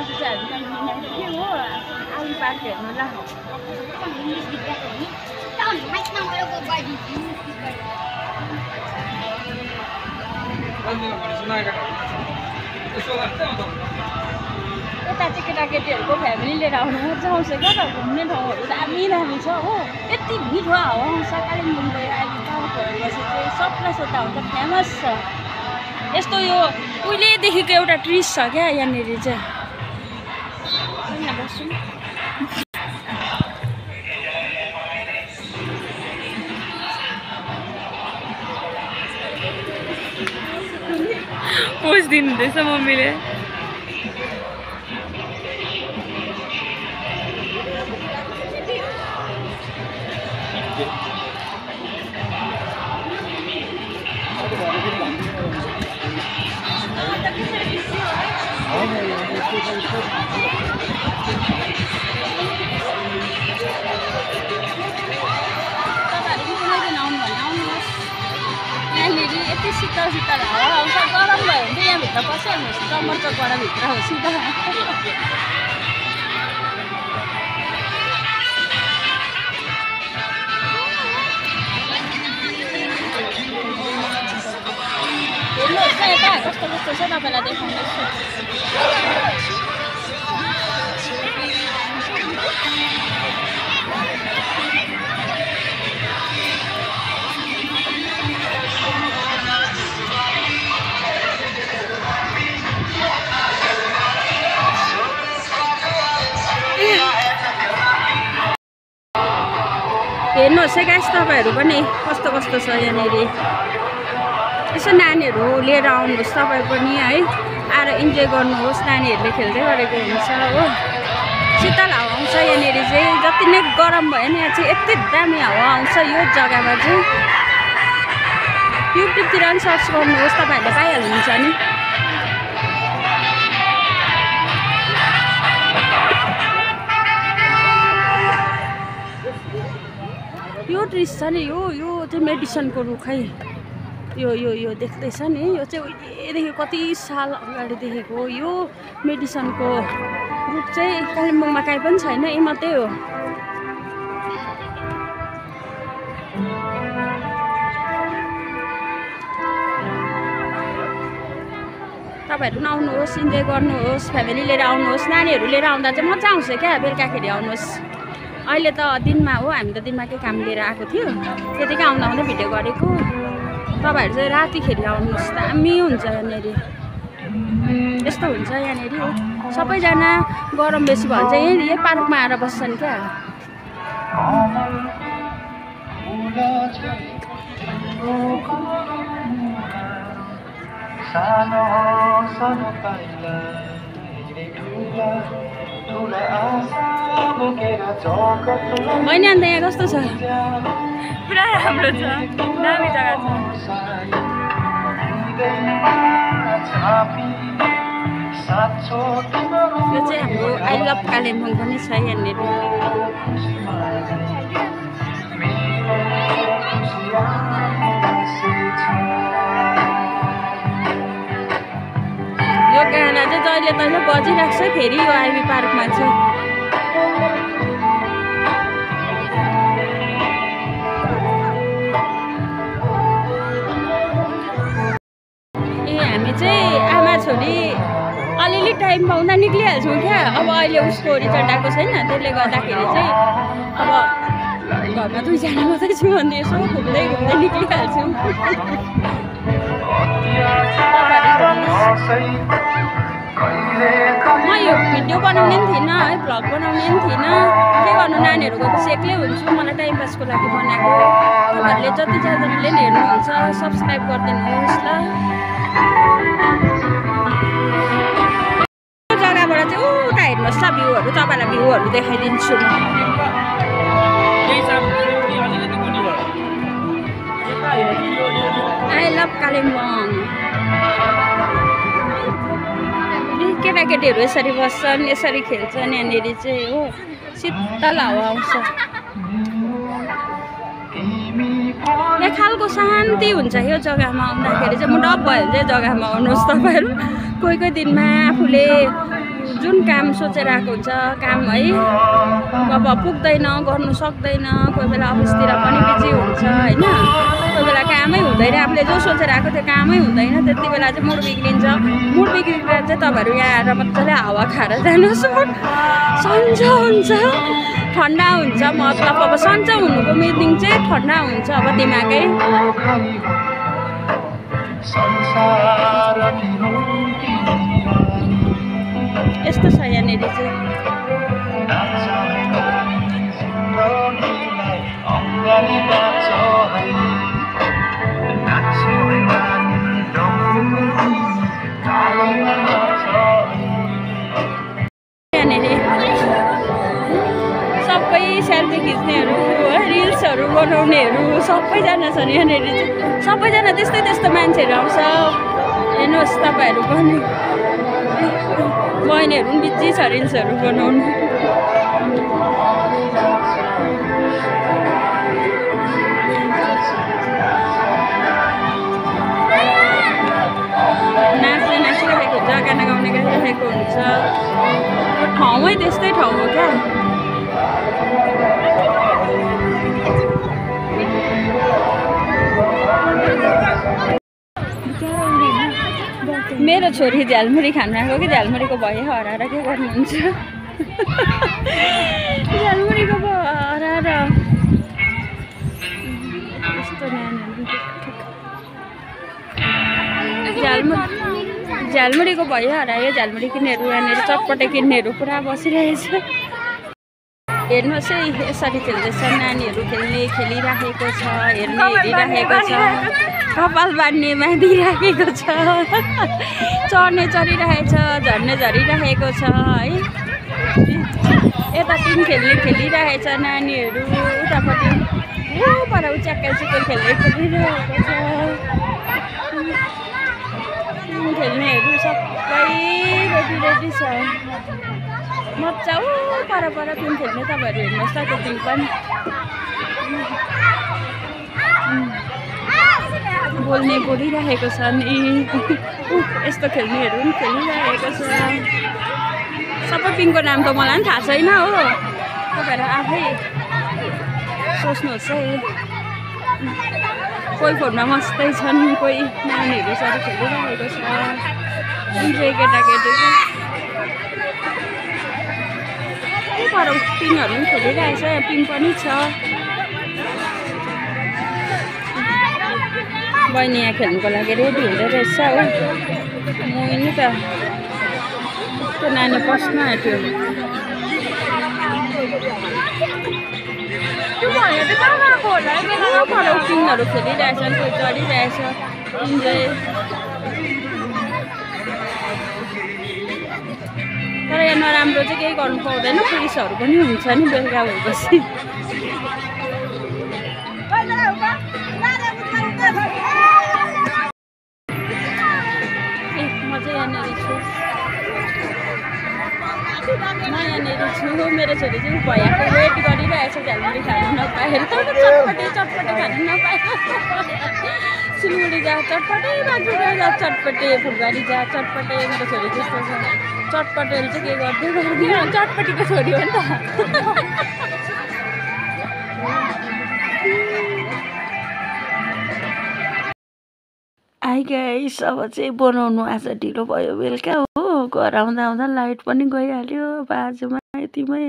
आज चाहिँ हामी के हो आलु पार्क हेर्नु ल यता चाहिँ केटाकेटीहरूको फ्यामिली लिएर आउनु मजा आउँछ क्या त घुम्ने ठाउँहरू दामी दामी छ हो यति मिठो हावा आउँछ कालिम्पोङको आलु पार्कहरू बसेर चाहिँ सपना हुन्छ फेमस छ यस्तो यो उहिलेदेखिको एउटा ट्रिज छ क्या यहाँनिर चाहिँ पोज दिनुहुँदैछ मम्मीले यहाँनिर यति शीतल शीतल हावा आउँछ गरम भयो भने चाहिँ यहाँभित्र बसिहाल्नुहोस् टमटरबाट भित्र हो शीतल हेर्नुहोस् न यता कस्तो कस्तो छ तपाईँलाई देखाउनुहोस् हेर्नुहोस् है गाइस तपाईँहरू पनि कस्तो कस्तो छ यहाँनिर यसो नानीहरू लिएर आउनुहोस् तपाईँ पनि है आएर इन्जोय गर्नुहोस् नानीहरूले खेल्दै गरेको हुन्छ हो शीतल हावा आउँछ यहाँनिर चाहिँ जति नै गरम भयो नि यहाँ चाहिँ यति दामी हावा आउँछ यो जग्गामा चाहिँ युट्युबतिर पनि सर्च गर्नुहोस् तपाईँहरूले पाइहाल्नुहुन्छ नि यो ट्रिज छ नि यो चाहिँ मेडिसनको रुख है यो देख्दैछ नि यो चाहिँ उहिलेदेखि कति साल अगाडि देखेको यो मेडिसनको रुख चाहिँ कालिम्पोङमा काहीँ पनि छैन यही मात्रै हो तपाईँहरू पनि आउनुहोस् इन्जोय गर्नुहोस् फ्यामिली लिएर आउनुहोस् नानीहरू लिएर आउँदा चाहिँ मजा आउँछ क्या बेलुकाखेरि आउनुहोस् अहिले त दिनमा हो हामी त दिनमा केही काम लिएर आएको थियो त्यतिकै आउँदा आउँदै भिडियो गरेको तपाईँहरू चाहिँ रातिखेरि आउनुहोस् दामी हुन्छ यहाँनिर यस्तो हुन्छ यहाँनिर सबैजना गरम बेसी भयो भने चाहिँ यही पार्कमा आएर बस्छन् क्या होइन अन्त यहाँ कस्तो छ पुरा राम्रो छ दामी जग्गा छ यो चाहिँ हाम्रो आई लभ कालिम्पोङ पनि छ यहाँनिर यो गाना चाहिँ जहिले तहिले बजिरहेको छ फेरि यो आइबी पार्कमा चाहिँ हामी चाहिँ आमा छोरी अलिअलि टाइम पाउँदा निक्लिहाल्छौँ क्या अब अहिले उसको रिजल्ट आएको छैन त्यसले गर्दाखेरि चाहिँ अब घरमा दुईजना मात्रै छु अनि यसो घुम्दै घुम्दै निक्लिहाल्छौँ म यो भिडियो बनाउने पनि थिइनँ है भ्लग बनाउने पनि थिइनँ के गर्नु नानीहरूको पछि एक्लै हुन्छु मलाई टाइम पासको लागि बनाएको तपाईँहरूले जतिजनाले पनि हेर्नुहुन्छ सब्सक्राइब गरिदिनुहोस् ल जग्गाबाट चाहिँ उता हेर्नुहोस् ल भ्यूहरू तपाईँलाई भ्यूहरू देखाइदिन्छु म आई लभ कालिम्पोङ केटाकेटीहरू यसरी बस्छन् यसरी खेल्छन् यहाँनिर चाहिँ हो शीतल हावा आउँछ यहाँ खालको शान्ति हुन्छ यो जग्गामा आउँदाखेरि चाहिँ म डप भयो भने चाहिँ जग्गामा आउनुहोस् तपाईँहरू कोही कोही दिनमा आफूले जुन काम सोचेर आएको हुन्छ काम है अब पुग्दैन गर्नु सक्दैन कोही बेला अफिसतिर पनि बिजी हुन्छ होइन कोही बेला कामै हुँदैन आफूले जो सोचेर आएको त्यो कामै हुँदैन त्यति बेला चाहिँ मुड बिग्रिन्छ मुड बिग्रिँदा चाहिँ तपाईँहरू यहाँ आएर मजाले हावा खाएर जानुहोस् सन्चो हुन्छ ठन्डा हुन्छ मतलब अब सन्चो हुनुको मिनिङ चाहिँ ठन्डा हुन्छ अब दिमागै यस्तो छ यहाँनिर चाहिँ सबै सेल्फी खिच्नेहरू रिल्सहरू बनाउनेहरू सबैजना छन् यहाँनिर चाहिँ सबैजना त्यस्तै त्यस्तो मान्छेहरू आउँछ हेर्नुहोस् तपाईँहरू पनि बहिनीहरू पनि बिजी छ रिल्सहरू बनाउनु नाच्ने नाचिरहेको हुन्छ गाना गाउने गाइरहेको हुन्छ ठाउँमै त्यस्तै ठाउँ हो क्या मेरो छोरी झ्यालमुरी खानु आएको कि झ्यालमुरीको भयो हराएर के गर्नुहुन्छ झ्यालमुरीको भयो हराएर यस्तो नानीहरू झ्यालमुरीको भयो हरायो झ्यालमुरी किन्नेहरू यहाँनिर चटपटे किन्नेहरू पुरा बसिरहेछ हेर्नुहोस् है यसरी खेल्दैछ नानीहरू खेलिराखेको छ हेर्ने हेरिराखेको छ कपाल बाँध्नेमा दिइराखेको छ चढ्ने चढिरहेछ झर्ने झरिरहेको छ है यता टिम खेलिरहेछ नानीहरू उतापट्टि पर च्याक्केल चिक्केल खेलिरहेको छ खेल्नेहरू सबै रेडी छ मजा पर टिम खेल्ने तपाईँहरू हेर्नुहोस् त त्यो टिम पनि बोल्ने बोलिरहेको छ नि यस्तो खेल्नेहरू पनि खेलिरहेको छ सबै पिङको नाम त मलाई पनि थाहा छैन हो तपाईँहरू आफै सोच्नुहोस् है कोही फोनमा मस्तै छन् कोही नानीहरू सबै खेलिरहेको छ इन्जोय केटाकेटीको पर पिङहरू पनि खेलिरहेछ पिङ पनि छ बहिनी यहाँ खेल्नुको लागि रेडी हुँदै रहेछ हो नि त त्यो नानी पस्न आँट्यो पिङहरू खेलिरहेछन् कोही चढिरहेछ इन्जोय तर यहाँ नराम्रो चाहिँ केही गर्नु पाउँदैन पुलिसहरू पनि हुन्छ नि बेलुका भएपछि म चाहिँ यहाँनिर छु मेरो छोरी चाहिँ भैयाको वेट गरिरहेछ झ्यालमुरी खानु नपाएर चटपटे खानु नपाएर सिलगढी जा चटपटे बाजुरा जा चटपटे फुलबारी जा चटपटे मेरो छोरी त्यस्तो छ चटपटेहरू चाहिँ के गर्दै गर्दैन चटपटीको छोरी हो नि त आइ गाइस अब चाहिँ बनाउनु आज ढिलो भयो बेलुका हो घर आउँदा लाइट पनि गइहाल्यो बाजुमा यतिमै